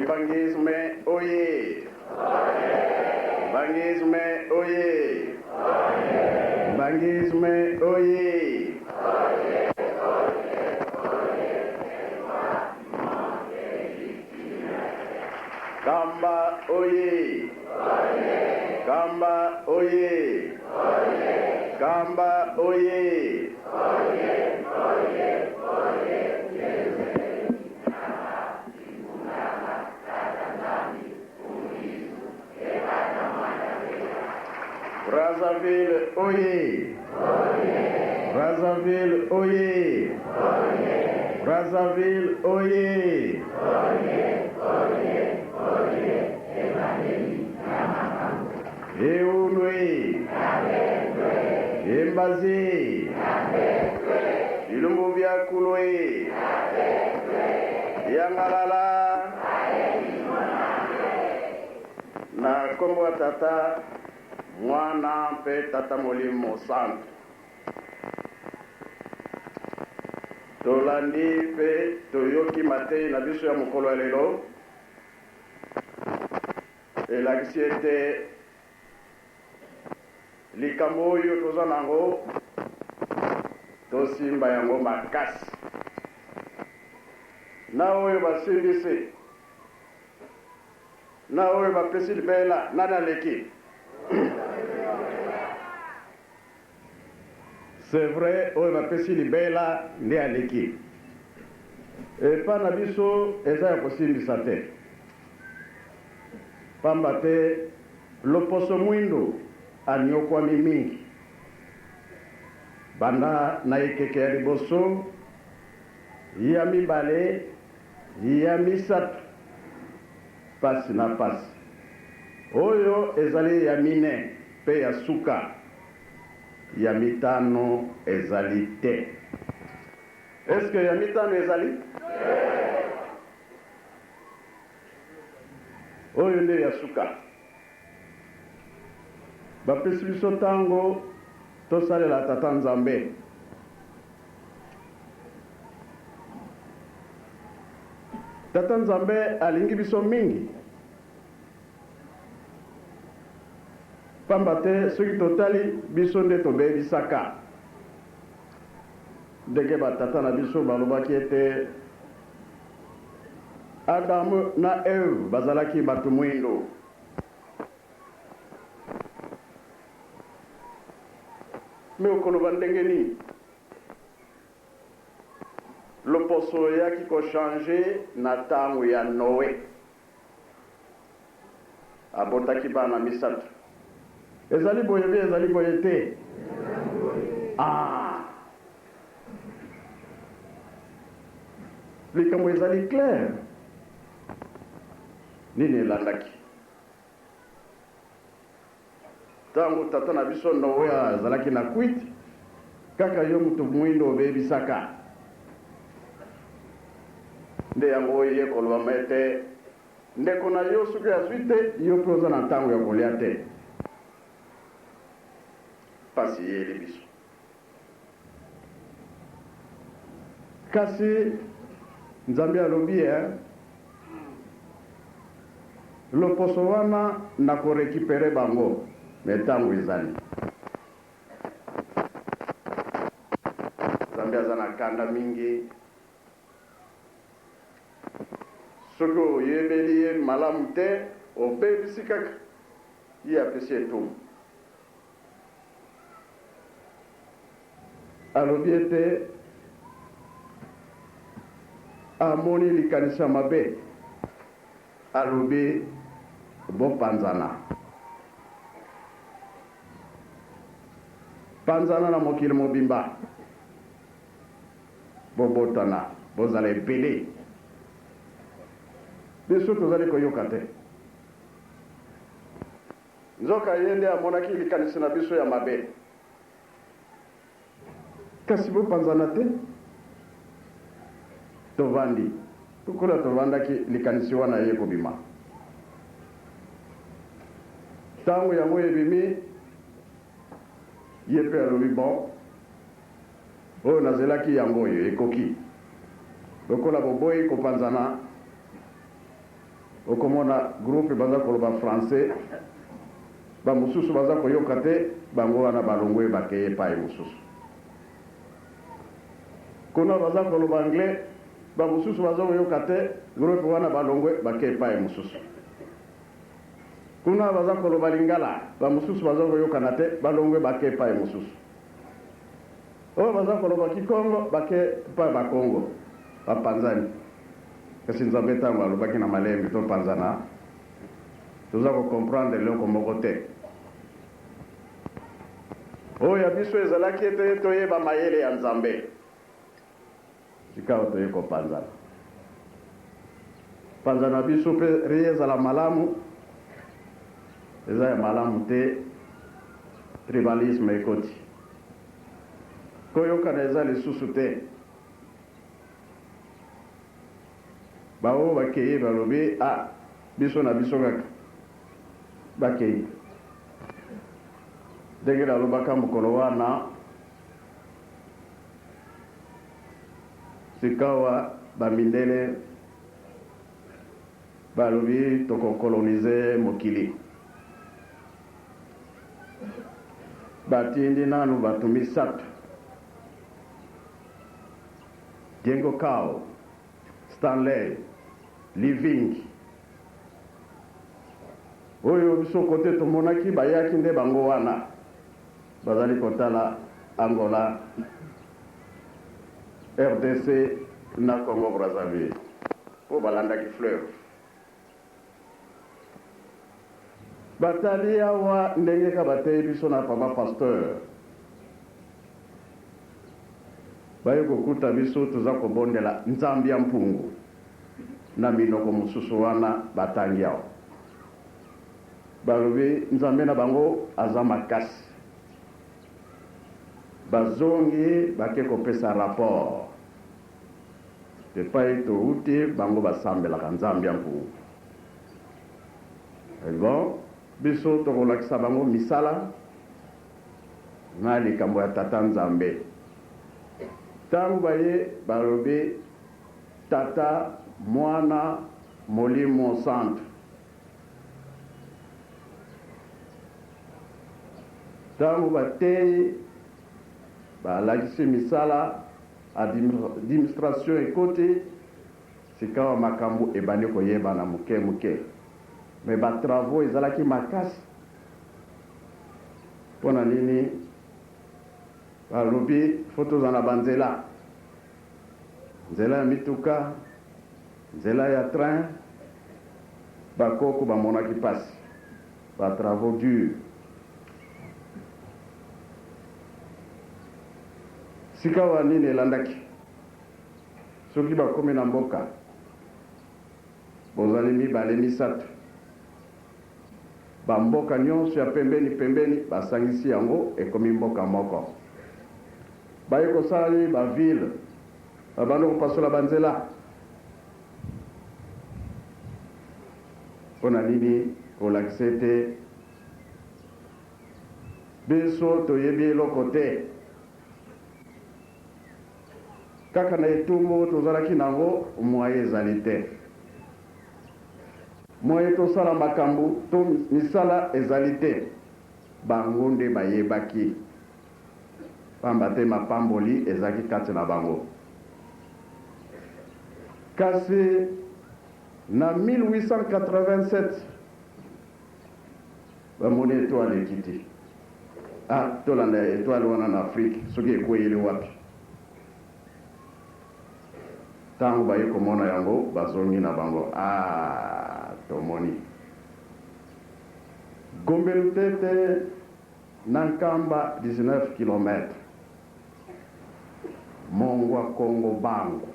Kimbanguisme oye! Kimbanguisme oye! Kimbanguisme oye! Kamba oye! Kamba oye! Kamba oye! Brazzaville oye! Brazzaville oye! Brazzaville oye! Eunwe! Embaze! Bilumbu bya kulwe! Yangalala! Na nkombo ya Tata, Mwana mpe Tata Molimo Santu. Tolandi mpe toyoki mateyi na biso ya mokolo ya lelo. Elakisi ete likambo oyo toza na yango, tosimba yango makasi. Na oyo basimbisi, na oyo bapesi libela, nani aleki? C'est vrai, oyo bapesi libela nde aleki. Epa na biso eza ya kosimbisa te. Pamba te loposo mwindo aniokwami mingi banda na ekeke ya liboso, ya mibale, ya misato, pasi na pasi. Oyo ezali ya mine pe ya suka. Ya mitano ezali te. Est ce que ya mitano ezali? Oyo nde ya suka. Bapesi biso tango tosalela Tata Nzambe. Tata Nzambe alingi biso mingi. Pamba te soki totali, biso nde tobebisaka. Ndenge ba tata na biso balobaki ete Adam na Eve bazalaki bato mwindo. Mais okoloba ndenge nini? Loposo eyaki ko changer na tango ya Noe. Abotaki bana misato. Ezali boye be ezali boye te? Ah! Likambo ezali clair. Nini elandaki? Tango tata na biso Noe azalaki na kwiti, kaka yo moto mwindo obebisaka. Nde yango oyo eye kolobama ete, Ndeko na yo soki azwi te, yo mpe oza na ntango ya kolya te. Mpasi eyeli biso. Kasi Nzambe alobi, eh, loposo wana nako recuperer bango, mais tango ezali. Nzambe aza na kanda mingi. Soki oyebeli ye malamu te, obebisi kaka, ye apesi etumbu. Alobi ete amoni likanisi ya mabe, alobi, Bopanzana. Panzana na mokili mobimba. Bobotana, bozala ebele. Biso tozali koyoka te. Nzoka ye nde amonaki likanisi na biso ya mabe. Kasi bopanzana te. Tovandi. Lokola tovandaki, likanisi wana eye kobima. Ntango yango ebimi, ye mpe alobi, Bon, oyo nazelaki yango oyo, ekoki. Lokola boboyi kopanzana. Okomona groupe baza koloba français, ba mosusu baza koyoka te, bango wana balongwe bakei epai mosusu. Kuna baza koloba anglais, ba mosusu baza koyoka te, groupe wana balongwe bakei epai mosusu. Kuna baza koloba lingala, ba mosusu baza koyokana te, balongwe bake epai mosusu. Oyo baza koloba kikongo, bake epai bakongo, bapanzani. Kasi Nzambe ntango alobaki na malembe topanzana, toza ko comprendre eloko moko te. Oyo ya biso ezalaki ete toyeba mayele ya Nzambe. Sikawa toye kopanzana. Panzana biso mpe rie ezala malamu, eza ya malamu te, tribalisme ekoti. Koyokana eza lisusu te. Baoyo bakei balobi, ah, biso na biso kaka. Bakei. Ndenge nalobaka mokolo wana, Sikawa ba mindele balobi toko coloniser mokili. Batindi nanu batu misatu, Diego Cao, Stanley, Living. Oyo biso kote tomonaki bayaki nde bango wana. Bazali kotala Angola, rdc na Congo Brazzaville mpo balandaki fleuve. Batali awa ndenge ka bateyi biso na papa pasteur. Baye kokuta biso toza kobondela Nzambi ya Mpungu na minoko mosusu wana batangi awa. Balobi Nzambe na bango aza makasi. Bazongi bake kopesa rapport epai towuti bango basambelaka Nzambe ya Mpungu. Bon, biso tokolakisa bango misala na likambo ya Tata Nzambe. Tango baye balobi Tata, Mwana, Molimo Santu. Ntango bateyi balakisi misala, administration ekoti, sikawa makambo ebandi koyebana moke moke. Mais ba travaux ezalaki makasi. Mpo na nini? Balobi faut tozala na ba nzela, nzela ya mituka, Nzela ya train, ba koko ba monaki pasi, ba travaux durs. Sikawa nini elandaki? Soki bakomi na mboka, bozali mibale misato, ba mboka nionso ya pembeni pembeni basangisi yango ekomi mboka moko. Baye kosala nini? Ba villes. Babanda kopasola ba nzela. Mpo na nini kolakisa ete biso toyebi eloko te? Kaka na etumbu tozalaki na yango, mwaye ezali te. Mwaye tosala makambo to misala ezali te. Bango nde bayebaki. Pamba te mapamboli ezalaki kati na bango. Kasi na 1887, bamoni etoile ekiti. Ah, tolanda etoile wana na Afrique, soki ekweyeli wapi. Tango baye komona yango, bazongi na bango. Ah, tomoni. Gombe Lutete. Na Nkamba 19 kilomètre mongwa Kongo Bangu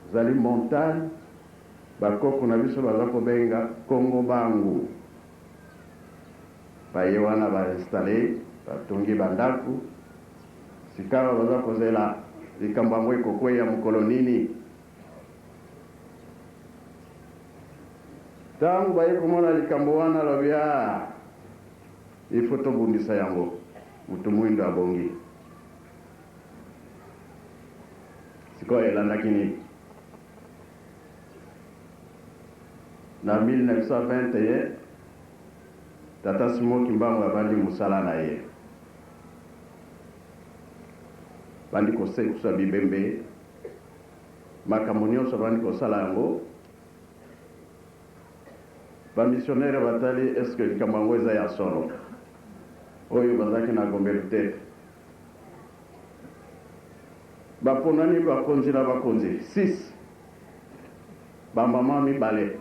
ezali montagne ba koko na biso baza kobenga Kongo Bangu baye wana ba installe batongi ba ndaku sikawa baza kozela likambo yango ekokweya mokolo nini. Tango baye komona likambo wana alobi ah il faut tobundisa yango mutu muindo abongi. Sikoyo elandaki nini? Na 1921, Tata Simon Kimbangu abandi mosala na ye. Abandi kosekusa bibembe, makambo nyonso abandi kosala yango. Ba missionnaires batali est-ce que likambo yango eza ya solo? Oyo bazalaki na Gombe Lutete. Baponani bakonzi na bakonzi 6, ba mama mibale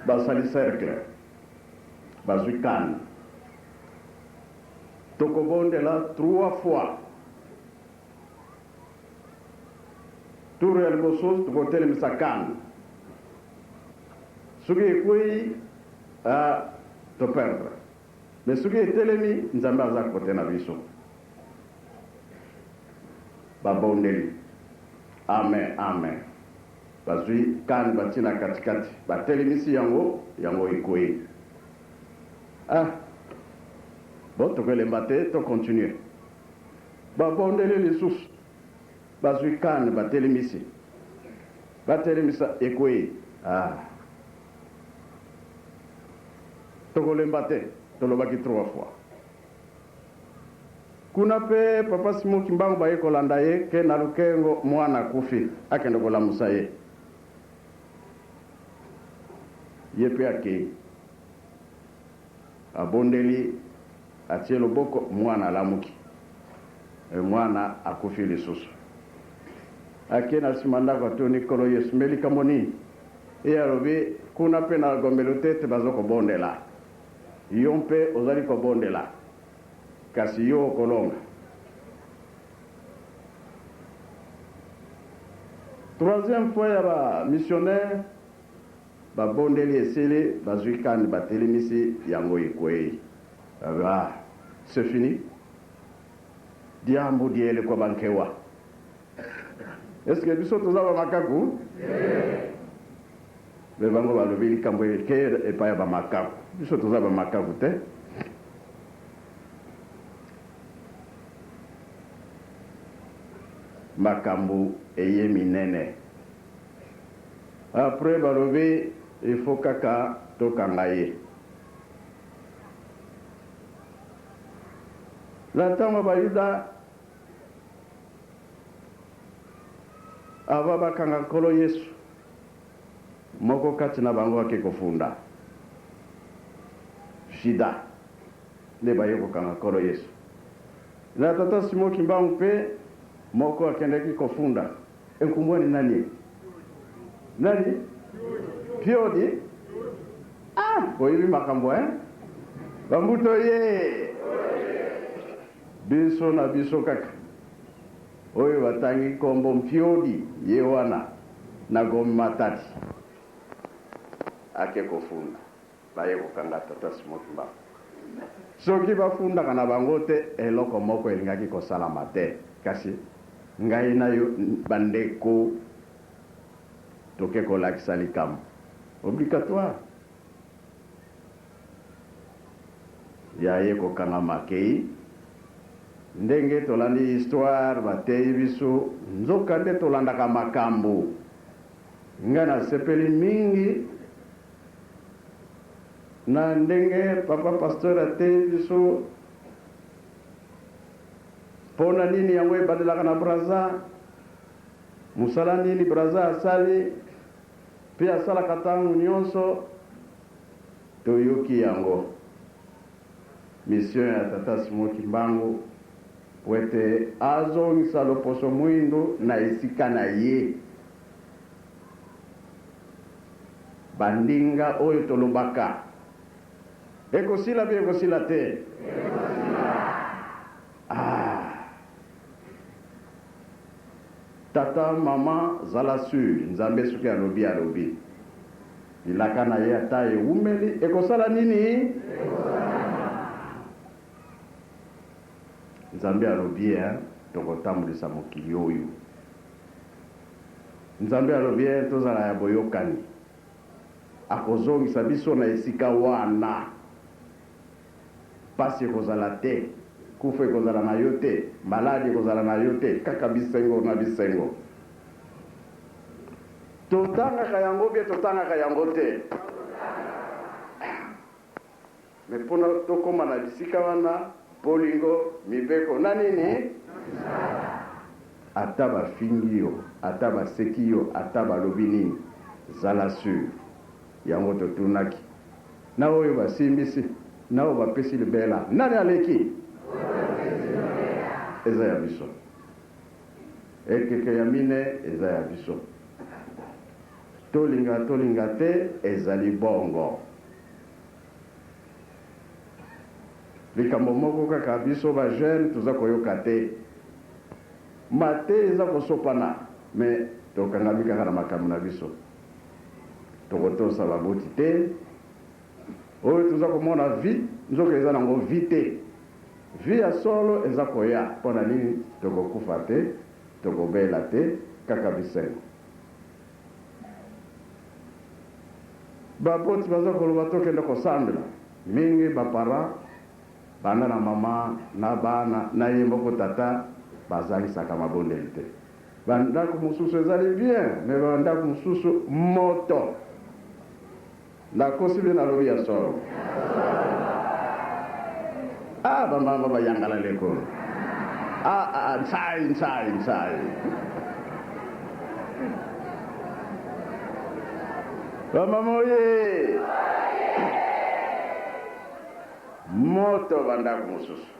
basali cercle, bazwi canne. Tokobondela 3 fois. Tour ya liboso tokotelemisa canne. Soki ekweyi, ah, to perdre. Mais soki etelemi, Nzambe aza cote na biso. Babondeli. Amen, amen. Bazwi canne batie na kati kati, batelemisi yango, yango ekweyi. Ah! Bon, tokolemba te, to continuer. Babondeli lisusu, bazwi canne batelemisi, batelemisa ekweyi. Ah! Tokolemba te, tolobaki trois fois. Kuna pe papa Simon Kimbangu baye kolanda ye ke na Lukengo mwana akufi, akende kolamusa ye. Ye pe akeyi. Abondeli, atie loboko, mwana alamuki. Mwana akufi lisusu. Ake na sima ndako atuni Nkolo Yesu, mbe likambo nini? Ye alobi, Kuna mpe na Gombe Lutete bazo kobondela. Yo mpe ozali kobondela, kasi yo okolonga. Troisième fois ya ba missionnaires babondeli esili, bazwi canne batelemisi yango ekweyi. Ah, c'est fini. Diambu diele kwa bankewa. Est-ce que biso toza ba makaku? Me bango balobi likambo eke epai ya ba makaku. Biso toza ba makaku te. Makambo eye minene. Après balobi il faut kaka tokanga ye. Na ntango Bayuda Avant bakanga Nkolo Yesu, moko kati na bango ake kofunda. Judas nde baye kokanga Nkolo Yesu. Na tata Simon Kimbangu mpe moko akendaki kofunda. Enkumbwani nani? Nani? Piodi? Ah, boyebi makambo hein? Bambuto ye! Biso na biso kaka. Oyo batangi nkombo Mpiodi ye wana na Gombe Matadi ake kofunda baye kokanga tata Simon Kimbangu. Soki bafundaka na bango te eloko moko elingaki kosalama te kasi ngai na yo bandeko toke kolakisa likambo obligatoire. Ya ye kokangama akeyi. Ndenge tolandi histoire bateyi biso nzoka nde tolandaka makambu. Nga nasepeli mingi na ndenge papa pasteur ateyi biso pona nini yango ebandelaka na Brazza, musala nini Brazza asali pe asalaka tango nionso. Toyoki yango. Mission ya tata Simon Kimbangu po ete azongisa loposo muindu na esika na ye. Ba ndinga oyo tolobaka ekosila pe ekosila te? Ah! Tata, maman zala sur Nzambe soki alobi alobi. Bilaka na ye ata ewumeli ekosala nini? Nzambe alobi hein tokotambulisa mokili oyo. Nzambe alobi hein tozala ya boyokani. Akozongisa biso na esika wana. Pasi ekozala te, kufa ekozala na yo te, maladi ekozala na yo te, kaka bisengo na bisengo. Totangaka yango bien totangaka yango te? Mais pona tokoma na bisika wana bolingo, mibeko na nini? Ata bafingi yo, ata baseki yo, ata balobi nini, zala sur. Yango totunaki na oyo basimbisi na oyo bapesi libela, nani aleki? Eza ya biso. Ekeke ya mine eza ya biso. Tolinga tolinga te ezali bongo. Likambo moko kaka biso ba jeunes toza koyoka te. Mateya eza kosopana mais tokangami kaka na makambo na biso. Tokotosa baboti te. Oyo toza komona vie nzoka eza nango vie te. Vie ya solo eza koya pona nini tokokufa te, tokobela te, kaka bisengo. Baboti baza koloba tokende kosambela mingi ba parents banda na mama na bana na ye moko tata bazangisaka mabondeli te. Ba ndaku mosusu ezali bien mais ba ndaku mosusu moto. Nakosi bino nalobi ya solo? Ah ba mama ba yangala leko. Ah ah nsai nsai nsai. Ba mama oye. Moto ba ndako mosusu.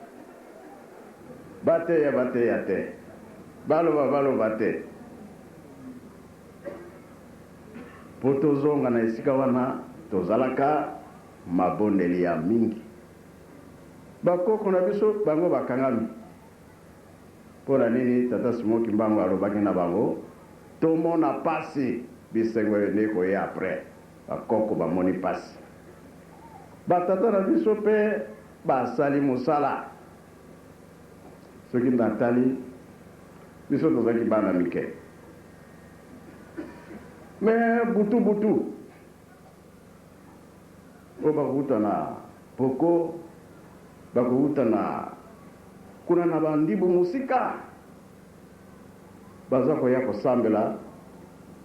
Bateya bateya te. Baloba baloba te. Mpo tozonga na esika wana tozalaka mabondeli ya mingi. Bakoko na biso bango bakangami. Mpo na nini Tata Simon Kimbangu alobaki na bango tomona pasi bisengo nde ekoya après. Bakoko bamoni pasi. Ba tata na biso mpe basali mosala. Soki natali biso tozalaki bana mike. Mais butu butu oyo bakowuta na Boko, bakowuta na kuna na ba Ndibu mosika, baza koya kosambela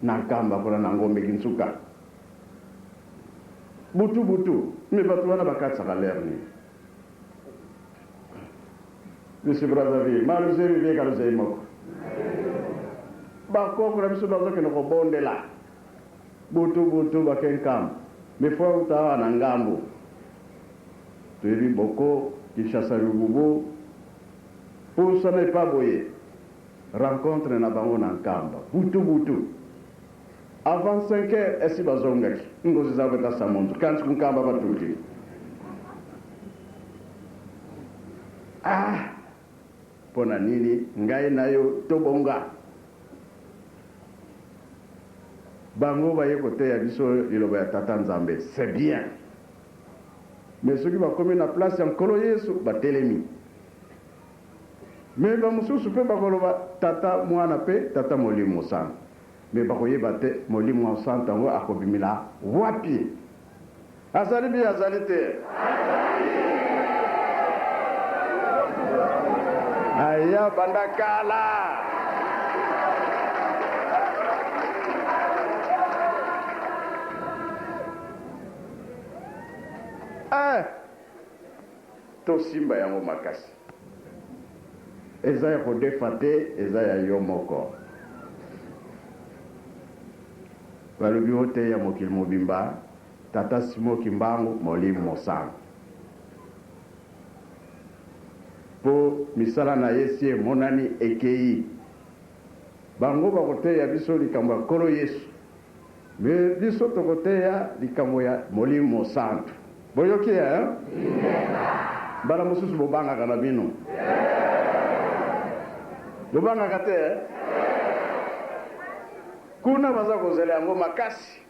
na Nkamba kuna na Ngombe Kinsuka butu butu. Mais batu wana bakatisaka l'heure nini? Lucie Brazzaville, ma luzemi vieka luzei moko. Bakoko na biso bazokende kobondela butu butu bake Nkamba. Mais faut auta awa na ngambo. Toyebi boko Kinshasa Lububu pusana epa boye rencontre na bango na Nkamba butu butu. Avant 5 heures esi bazongaki ngozi za beta samonzu kanti ku Nkamba batuki. Ah! Mpo na nini ngai na yo tobonga? Bango baye koteya biso liloba ya Tata Nzambe, c'est bien. Mais soki bakomi na place ya Nkolo Yesu, batelemi. Mais bamosusu mpe bakoloba Tata Mwana mpe Tata Molimo Mosantu. Mais bakoyeba te Molimo Mosantu yango akobimela wapi. Azali bi azali te? Aya banda kala. Eh! Tosimba yango makasi. Eza ya kodefa te, eza ya yo moko. Balobi oteya mokili mobimba, Tata Simon Kimbangu Molimo Mosantu. Po misala na ye si emonani ekeyi. Bango bakoteya biso likambo ya Nkolo Yesu. Mais biso tokoteya likambo ya Molimo Mosantu. Boyoki eh? Mbala mosusu bobangaka na bino. Bobangaka te eh? Kuna baza kozela yango makasi.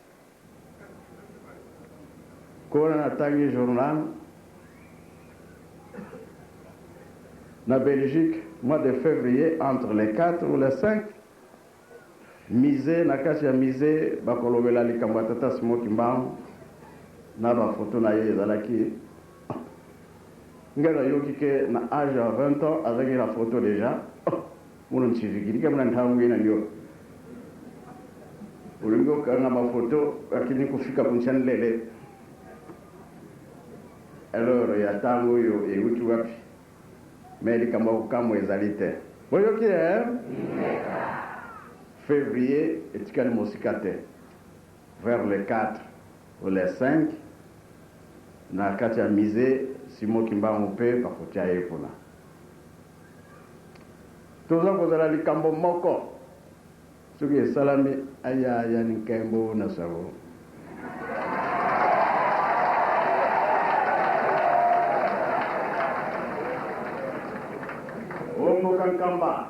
Kuna natangi journal na Belgique mois de février entre les 4 ou les 5 Musee, na kati ya musee bakolobela likambo ya tata Simon Kimbangu na ba photo na ye ezalaki ngai nayoki ke na age ya 20 ans azalaki na photo dejà oh, muno nchivikilika muna ntangu ina ndio. Olingi okanga bafoto akimi kofika kuntia nlele. Alors ya ntango oyo euti wapi? Mais likambo ya kokamwa ezali te. Boyoki eh? Février etikali mosika te. Vers le 4 ou le 5 na kati ya musée Simon Kimbangu mpe bakotia ye kuna. Toza kozala likambo moko soki esalami ayaya ni nkembo na sango. Omboka Nkamba.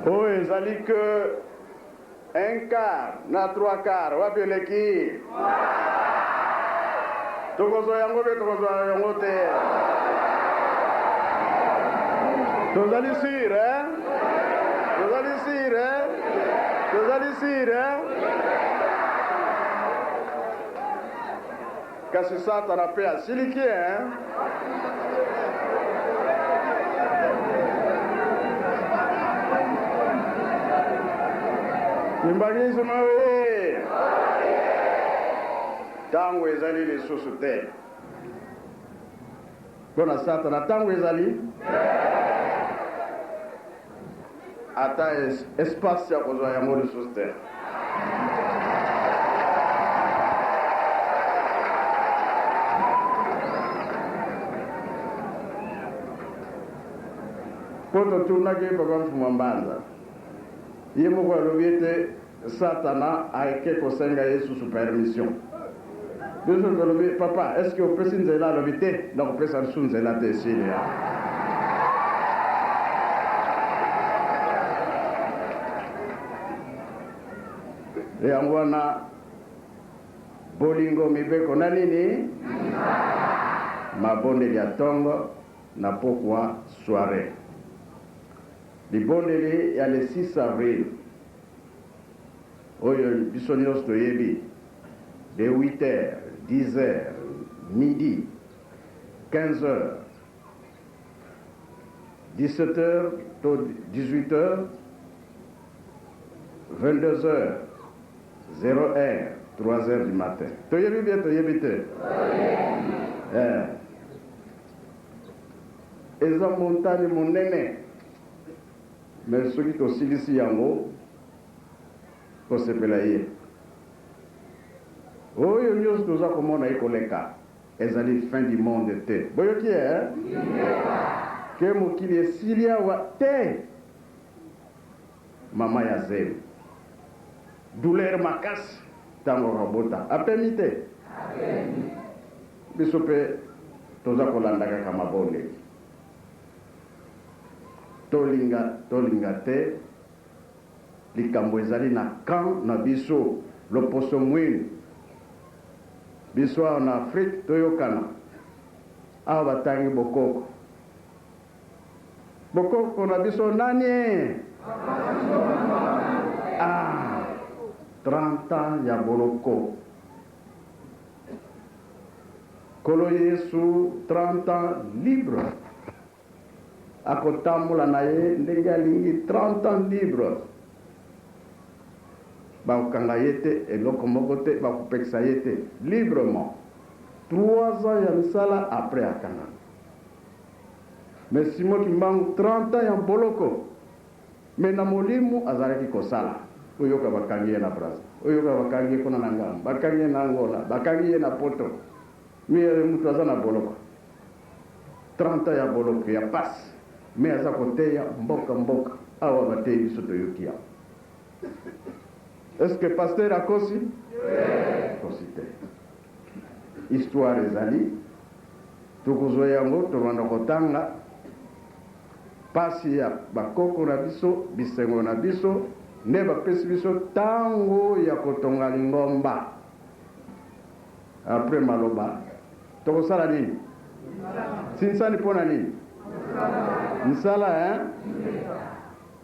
Oyo ezali que un quart na trois quart wapi eleki? Tokozwa yango mpe tokozwa yango te. Tozali sur, eh? Tozali sur, eh? Tozali sur, eh? Kasi Satana mpe asiliki, eh? Kimbanguisme oye! Ntango ezali lisusu te mpo na Satana. Ntango ezali ata espace ya kozwa yango lisusu te. Mpo totunaki Papa Mfuma Mbanza, ye moko alobi ete Satana ake kosenga ye susu permission. Biso tolobi, Papa, est-ce que opesi nzela? Alobi te, nakopesa lisusu nzela te, esili ya. Yango wana bolingo mibeko na nini? Mabondeli ya tongo na pokwa soiree. Libondeli ya le 6 avril oyo biso nyonso toyebi de 8 heures, 10 heures, midi, 15 heures, 17 heures to 18 heures, 22 heures, 0 heure, 3 heures du matin. Toyebi bien, toyebi te? Eh. Eza montagne monene, mais soki tosilisi yango kosepela ye. Oyo nyonso toza komona ekoleka ezali fin du monde te. Boyoki eh? Ke mokili esili awa te. Mama ya zemi douleur makasi tango akobota apemi te? Biso pe toza kolanda kaka mabondeli. Tolinga tolinga te likambo ezali na camp na biso loposo mwindu. Biso awa na Afrique toyokana awa batangi bokoko. Bokoko na biso nani? Ah, 30 ans ya boloko. Nkolo Yesu 30 ans libre. Akotambola na ye ndenge alingi 30 ans libre. Bakokanga ye te, eloko moko te, bakopekisa ye te. Librement. 3 ans ya misala après akangama. Mais Simon Kimbangu 30 ans ya boloko mais na molimo azalaki kosala. Oyoka bakangi ye na Brazza, oyoka bakangi ye kuna na Ngambo, bakangi ye na Angola, bakangi ye na poto. Mais mutu aza na boloko. 30 ans ya boloko ya pasi mais aza koteya mboka mboka. Awa bateyi biso toyoki yango. Est-ce que pasteur akosi? Akosi te. Histoire ezali tokozwa yango tobanda kotanga pasi ya bakoko na biso bisengo na biso nde bapesi biso tango ya kotonga lingomba après maloba tokosala nini sinsani mpo na nini misala hein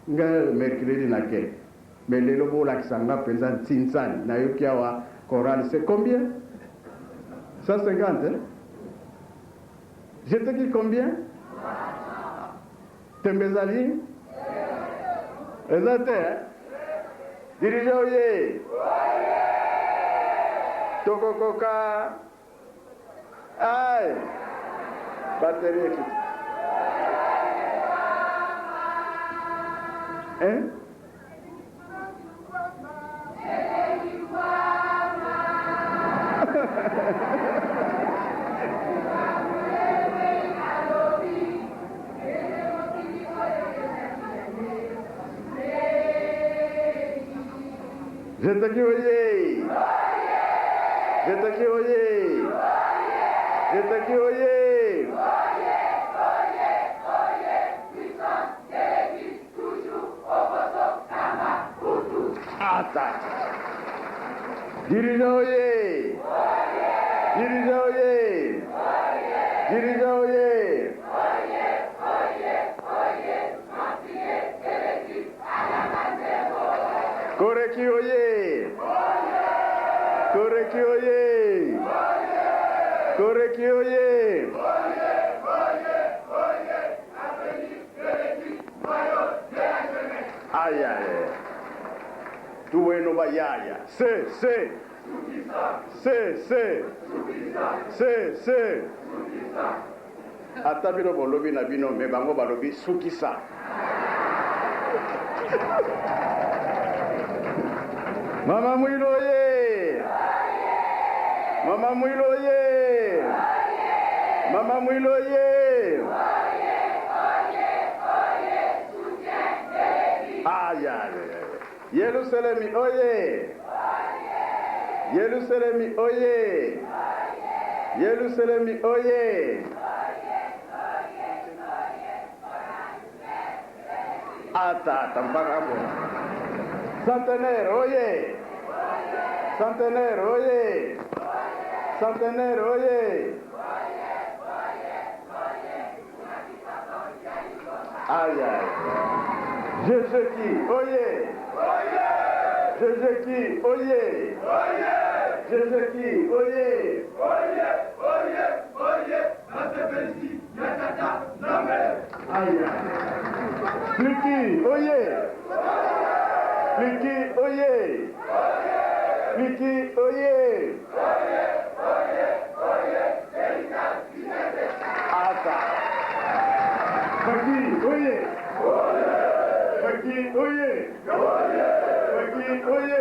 nga mercredi na ke Mais lelo bolakisa nga penza ntsinsani nayoki awa chorale c'est combien 150 hein? Je te dis combien tembe ezali eza te hein? Dirige oye tokokoka Ay! Batterie ekiti. Hein? Jetaki oye! Jetaki oye! Jetaki oye! Ata! Dirigeant oye! Dirigeant oye! Dirigeant oye! Koreki oye! Koreki oye! Koreki oye! Aya tuweno bayaya se se se se se se Ata bino bolobi na bino mais bango balobi sukisa. Mama Mwilo oye! Mama Mwilo oye! Mama Mwilo oye! Aïe, aïe, aïe. Yelusalemi oye! Yelusalemi oye! Yelusalemi oye! Ata ata mpaka hapo. Centenaire oye! Centenaire oye! Centenaire oye! Aïe aïe. Jésus qui oye! Jésus qui oye! Jésus qui oye! Aïe. Pliki oye! Pliki oye! Pliki oye! Ata. Faki oye! Faki oye! Faki oye!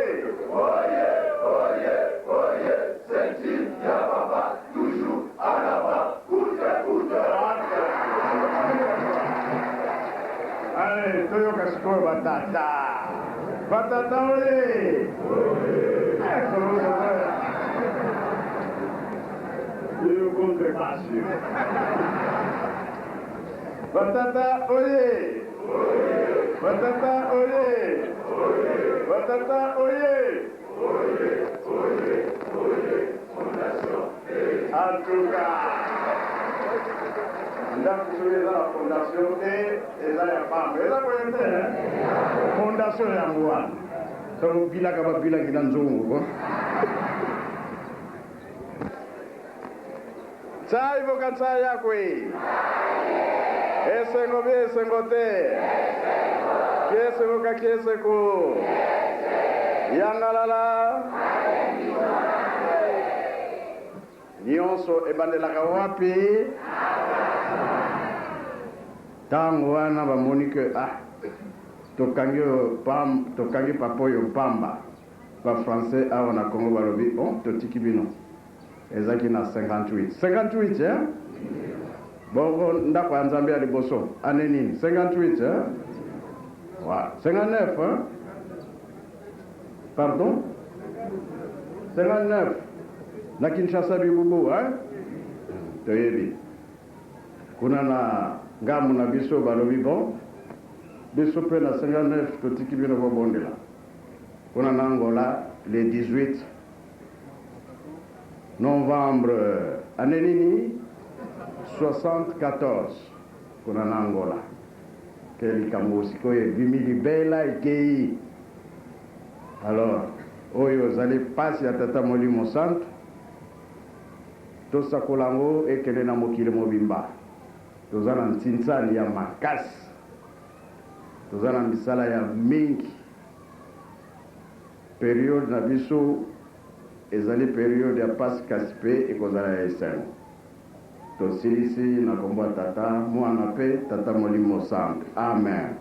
Allez, toyoka sikoyo batata. Batata oye! Eh, Yo contrebasse. Batata oye! Batata oye! Batata oye! En tout cas, ndako soki eza na fondation te, eza ya pamba. Eza boye te, hein? Fondation yango wana. Soki obilaka babilaki na nzungu ko. Tsai voka tsai yakwe. Esengo bi esengo te. Kiesengo ka kieseko. Yangalala. Nyonso ebandelaka wapi? Ntango wana bamoni ke ah, tokangi oyo pam, tokangi papa oyo pamba. Ba français awa na Congo balobi bon, totiki bino. Ezaki na 58. 58 hein? Bongo ndako ya Nzambe ya liboso année nini? 58 hein? Voilà. 59 hein? Pardon? 59 na Kinshasa bibubu hein? Toyebi. Kuna na ngambo na biso balobi bon, biso pe na 59 totiki bino bobondela. Kuna na Angola le 18 novembre année nini? 74 kuna na Angola. Ke likambo sikoyo ebimi libela ekei. Alors oyo ezali pasi ya Tata Molimo Santu, tosakola yango ekende na mokili mobimba. Toza na ntsinsani ya makasi, toza na misala ya mingi. Periode na biso ezali periode ya pasi kasi pe ekozala ya esengo. Tosilisi na kombo ya Tata, Muana pe Tata Molimo Santu. Amen.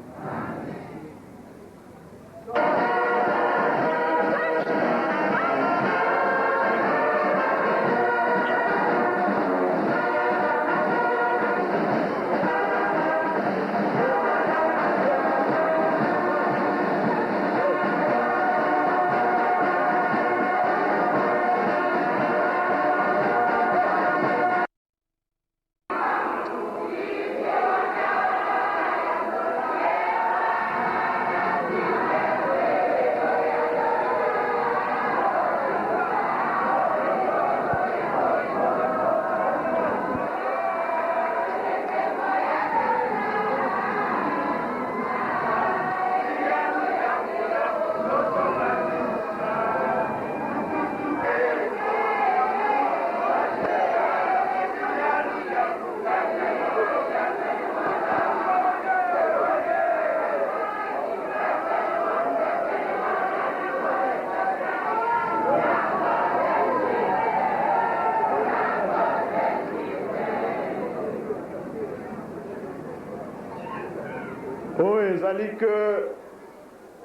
Oyo ezali que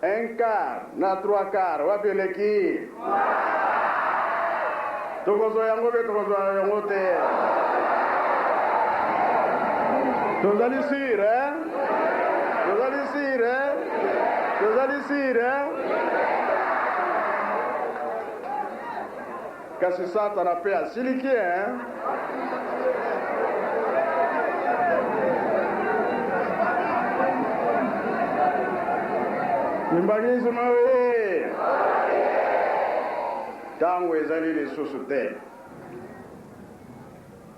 un quart na trois quart, wapi eleki? Tokozwa yango mpe tokozwa yango te. Tozali sur, hein? Tozali sur, hein? Tozali sire, eh? Kasi Satana mpe asiliki, eh? Kimbangisme oye! Ntango ezali lisusu te.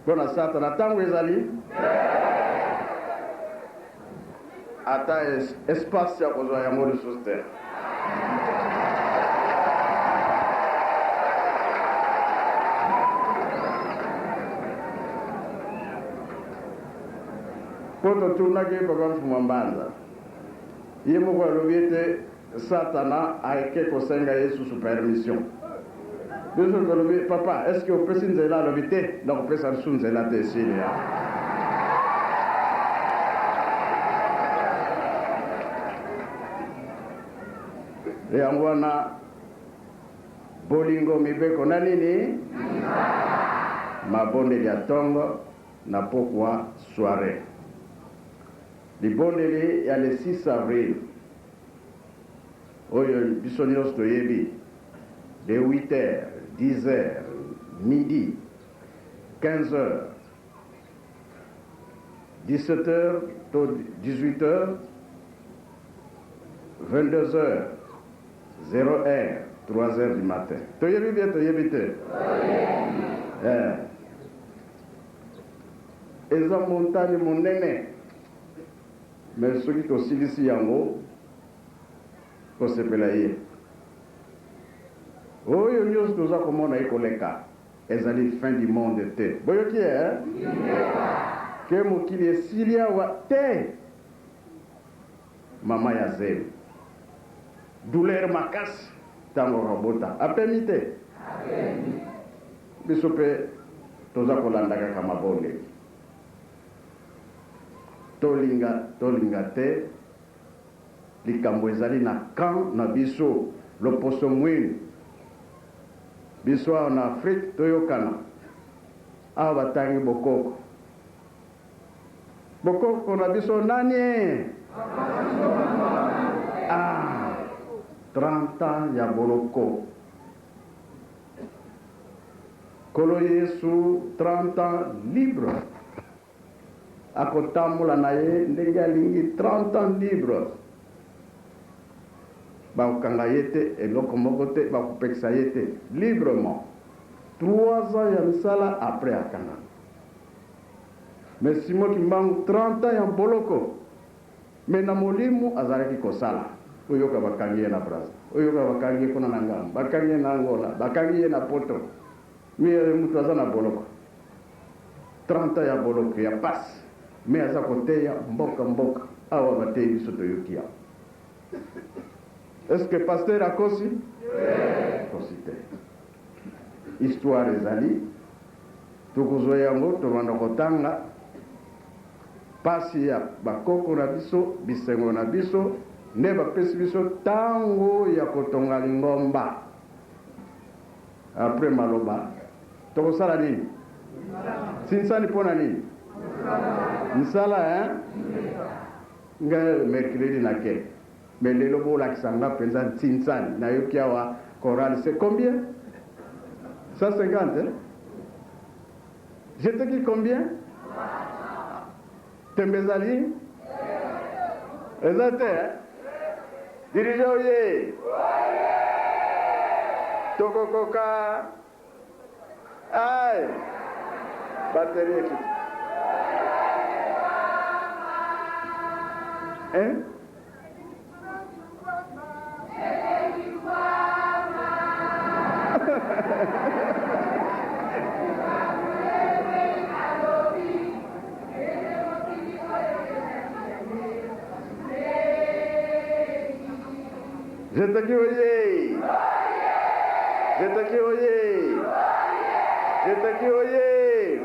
Mpo na Satana, ntango ezali ata espace ya kozwa yango lisusu te. Mpo totunaki Papa Mfuma Mbanza, ye moko alobi ete Satana ake kosenga ye susu permission. Biso tolobi, Papa, est-ce que opesi nzela? Alobi te, nakopesa lisusu nzela te, esili ya. Yango wana bolingo mibeko na nini? Mabondeli ya tongo na pokwa soiree. Libondeli ya le 6 avril oyo biso nionso toyebi, de 8 heures, 10 heures, midi, 15 heures, 17 heures to 18 heures, 22 heures, 0 heure, 3 heures du matin. Toyebi bien, toyebi te? Eh. Eza montagne monene mais soki tosilisi yango kosepela ye oyo nionso toza komona ekoleka ezali fin du monde te boyoki eh? Ke mokili esili awa te mama ya zemi douleur makasi tango akobota apemi te Biso pe toza kolanda kaka mabondeli. Tolinga tolinga te, likambo ezali na camp na biso, loposo mwindu. Biso awa na Afrique toyokana. Awa batangi bokoko. Bokoko na biso nani? Ah, 30 ans ya boloko. Nkolo Yesu 30 ans libre akotambola na ye ndenge alingi 30 ans libre bakokanga ye te eloko moko te bakopekisa ye te librement 3 ans ya misala après akangama mais Simon Kimbangu 30 ans ya boloko Mais na molimo azalaki kosala. Oyoka bakangi ye na Brazza, oyoka bakangi ye kuna na ngambo, bakangi ye na Angola, bakangi ye na poto. Mais mutu aza na boloko. 30 ans ya boloko ya pasi. Mais aza koteya mboka mboka. Awa bateyi biso toyoki yango. Est-ce que pasteur akosi? Akosi te. Histoire ezali, tokozwa yango tobanda kotanga. Pasi ya ba koko na biso, bisengo na biso nde bapesi biso tango ya kotonga lingomba. Après maloba, tokosala nini? Sinsani pona nini? Misala hein? Nga mercredi na ke. Mais lelo bolakisa nga penza nsinsani. Nayoki awa chorale c'est combien? 150 hein? Jeteki combien? Tembe ezali? Eza te hein? Dirigeant oye! Tokokoka! Ai! Batterie ekiti. Hein? Jetaki oye! Jetaki oye! Jetaki oye!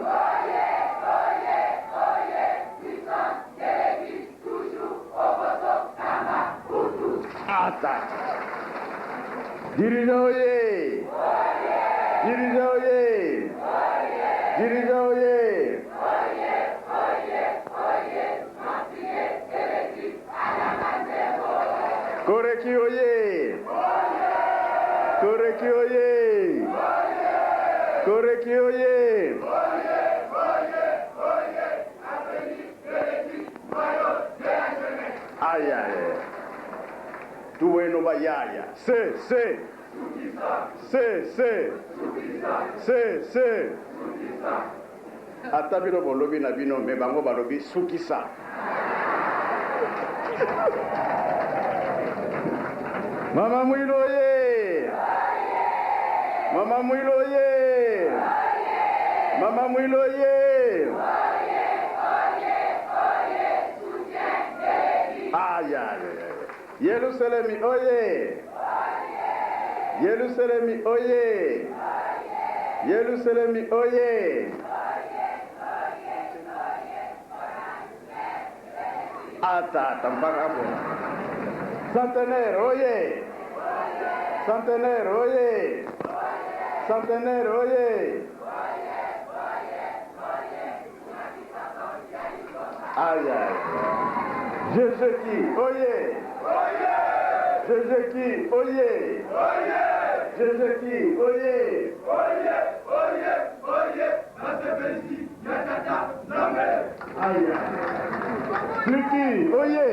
Ata. Dirigeant oye! Dirigeant oye! Dirigeant oye! Koreki Koreki oye! Koreki oye! Koreki oye! Aïe aïe. Tuweno bayaya. Se se. Se se. Se se. Ata bino bolobi na bino me bango balobi sukisa. Mama Mwilo ye! Mama Mwilo ye! Mama Mwilo ye! Aïe, aïe, aïe. Yerusalemi oye! Yerusalemi oye! Yerusalemi oye! Ata ata mpaka hapo. Centenaire oye! Centenaire oye! Centenaire oye! Aïe aïe. Jésus qui oye! Jésus qui oye! Jésus qui oye! Aïe. Pliki oye!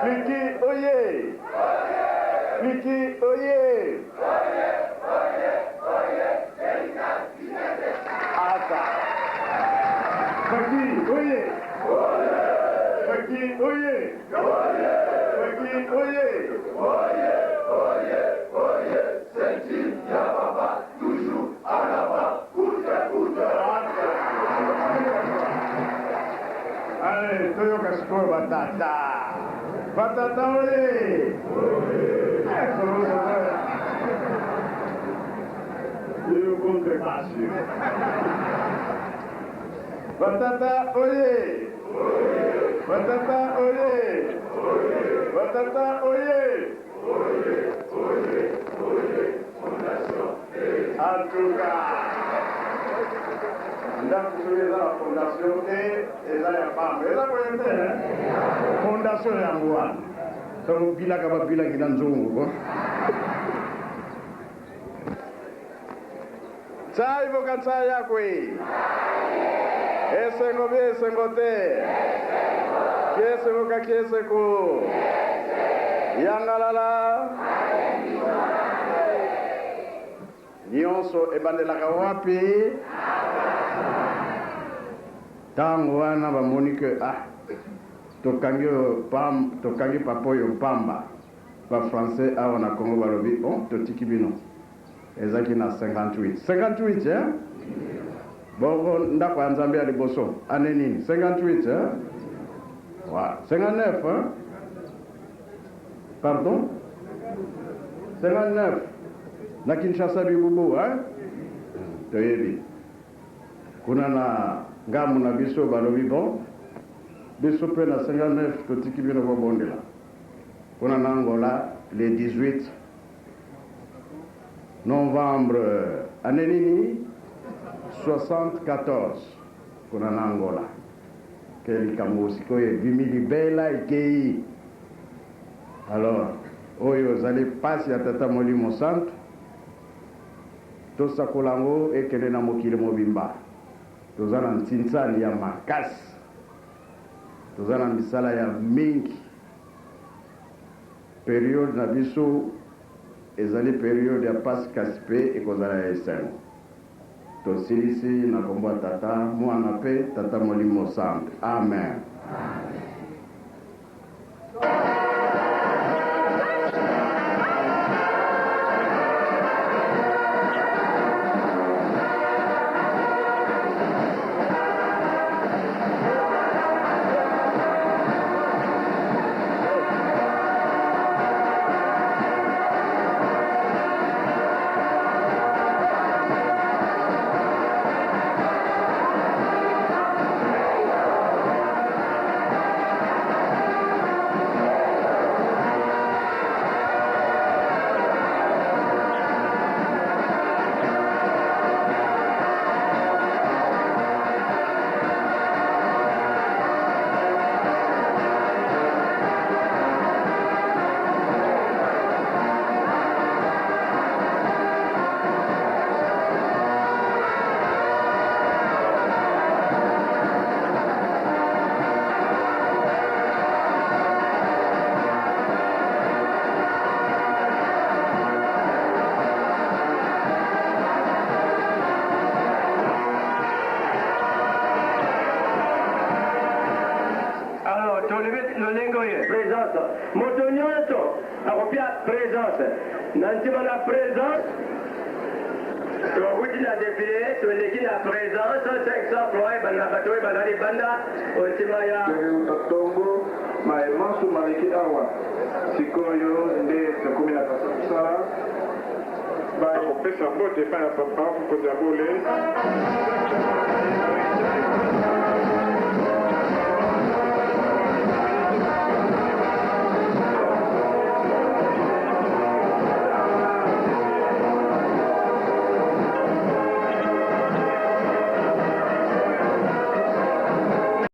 Pliki oye! Pliki oye! Ata. Faki oye! Faki oye! Faki oye! Allez, toyoka sikoyo batata. Batata oye! Eh, Yo contrepasse. Batata oye! Batata oye! Batata oye! En tout cas, ndako soki eza na fondation te, eza ya pamba. Eza boye te, fondation yango wana. Soki obilaka babilaki na nzungu ko. Tsai boka tsai yakwe. Esengo bi esengo te. Kiesengo ka kieseko. Yangalala. Nyonso ebandelaka wapi? Ntango wana bamoni ke ah, tokangi oyo pam, tokangi papa oyo pamba. Ba français awa na Congo balobi bon, totiki bino. Ezaki na 58. 58 hein? Bongo ndako ya Nzambe ya liboso année nini? 58 hein? Voilà. 59 hein? Pardon? 59 na Kinshasa bibubu hein? Toyebi. Kuna na ngambo na biso balobi bon, biso mpe na 59 totiki bino bobondela. Kuna na Angola le 18 novembre année nini? 74 kuna na Angola. Ke likambo sikoyo ebimi libela ekei. Alors oyo ezali pasi ya Tata Molimo Santu, tosakola yango ekende na mokili mobimba. Toza na ntinsani ya makasi, toza na misala ya mingi. Periode na biso ezali periode ya pasi kasi pe ekozala ya esengo. Tosilisi na kombo ya Tata, Mwana pe Tata Molimo Santu. Amen. présence. Na nsima na présence, towuti na defile, toleki na présence. 500 francs ebanda bato oyo bazali banda nsima ya Euta ntongo, maye manso maleki awa. Sikoyo nde tokomi na kati ya mosala. Bakopesa mbote epai ya papa mokonzi ya bole.